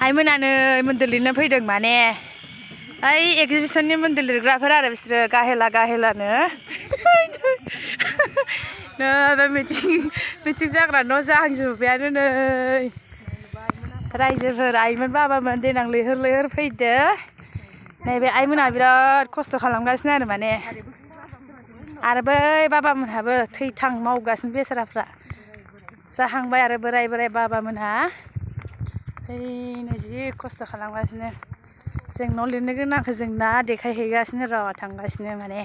आइमोनानो मन्दिर लिरनो फैदों माने ओइ एक्जिबिसननि मन्दिर लिरग्राफोर आरो बिसोरो गाहेलानो बे मिथिं जाग्रा न' जाहांजोब्बायानो नै रायजोफोर आइमोन बाबामोन देनां लैहोर फैदो नैबे आइमोना बिराद खस्थ' खालामगासिनो आरो माने आरो बै बाबामोनहाबो थैथां मावगासिनो बेसाराफ्रा जाहांबाय आरो बोराय बाबामोनहा ओइनो जि खस्थ' खालामगासिनो जों न' लिरनो गोनांखौ जों ना देखायहैगासिनो र' थांगासिनो माने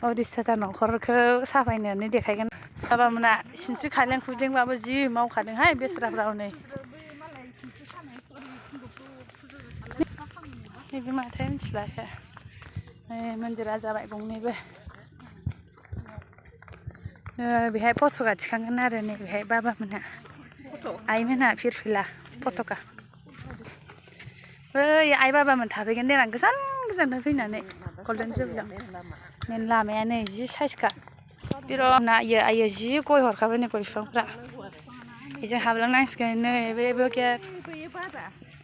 अदिस्थाथा न'खरखौ साफायनानै देखायगोन बाबामोना सिनस्रि खायलें खुदोंबाबो जि मावखादोंहाय बेसराफ्रा हनै नैबे माथाय मिथिलाखै मन्दिरा जाबाय गंनैबो बेहाय फट'का थिखांगोन आरो नैबेहाय बाबामोनहा आइमोनहा फिरफिला फट'का ओइ आइ बाबामोन थाफैगोन देनां गोजान फैनानै गल्डेन जुबलियाव मेन लामायानो जि साइसखा बिराद आयो जि गय हरखाबाय नै गय बिफांफ्रा बेजों हाबलांनांसिगोन नै बेबो गेट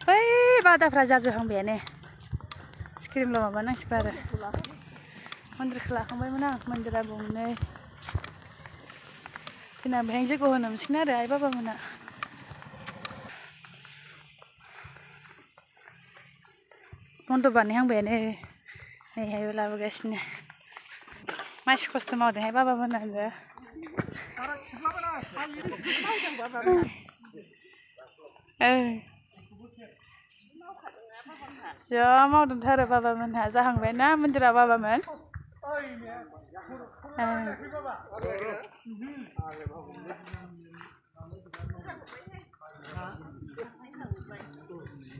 बै बादाफ्रा जाजोबहांबायानो स्क्रिमल' माबानांसिगौ आरो मन्दिरखौ लाखांबायमोन आं मन्दिरा गंनै जोंना बेहाय जग्य होनो मोनसिगोन आरो आइ बाबामोना मन्दप बानायहांबायानो नैहायबो लाबोगासिनो मानसि खस्थ' मावदोंहाय बाबामोनाबो जा मावदोंथ' आरो बाबामोनहा जाहांबायना मन्दिरा बाबामोन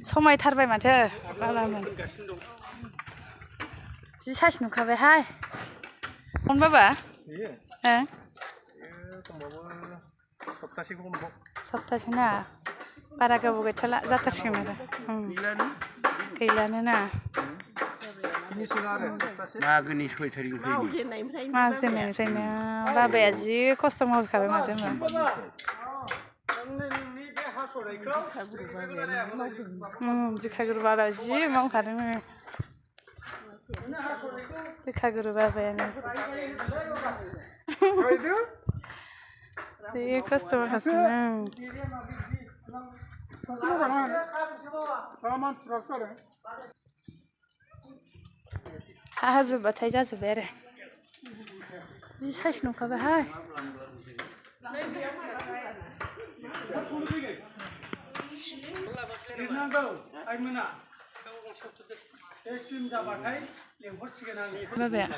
समायथारबाय माथो बाबामोन जि साइस नुखाबायहाय मोन बाबा सप्तासे ना बारा गोबाव गैथ'ला जाथारसिगोन आरो गैलानो ना मागोनि 6 थारिखनिफ्रायनो बाबाया जि खस्थ' मावखाबाय माथो दिखागुरु बाबाया जि मावखादों दिखागुरु बाबायानो जि खस्थ' मावगासिनो हाजोब्बाथाय जाजोब्बाय आरो जि साइस नुखाबायहाय बाबाया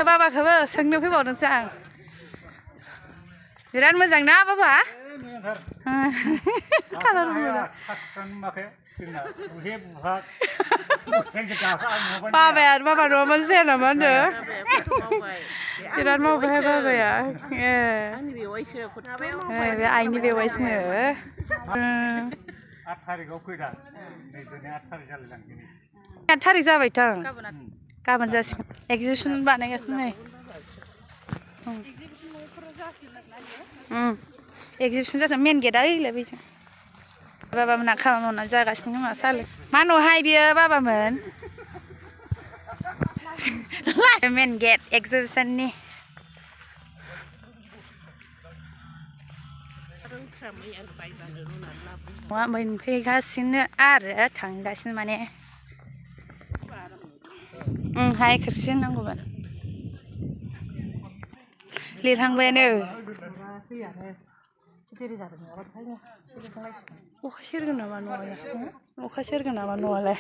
बाबाखौबो सोंनो फैबावदोंसो आं बिराद मोजां ना बाबा बाबाया बाबा नङामोन जाया नामा होनदों बिराद मावबायहाय बाबाया बे आइनि बेवाइसोनो 8 थारिखआव फैदा दिनै 8 थारिख जालायलांदों 8 थारिख जाबायथ' गाबोन जासिगोन एक्जिबिसन बानायगासिनो नै एक्जिबिसन जासिगोन मेन गेटआ ओइलाय बेजों बाबामोनहा खामानि मावनानै जागासिनो खोमा साल मा न'हाय बियो बाबामोन मेन गेट एक्जिबिसननि मोनफैगासिनो आरो थांगासिनो माने हाय खोरखि नांगौमोन लिरहांबायानो अखा सेरगोन नामा न'आलाय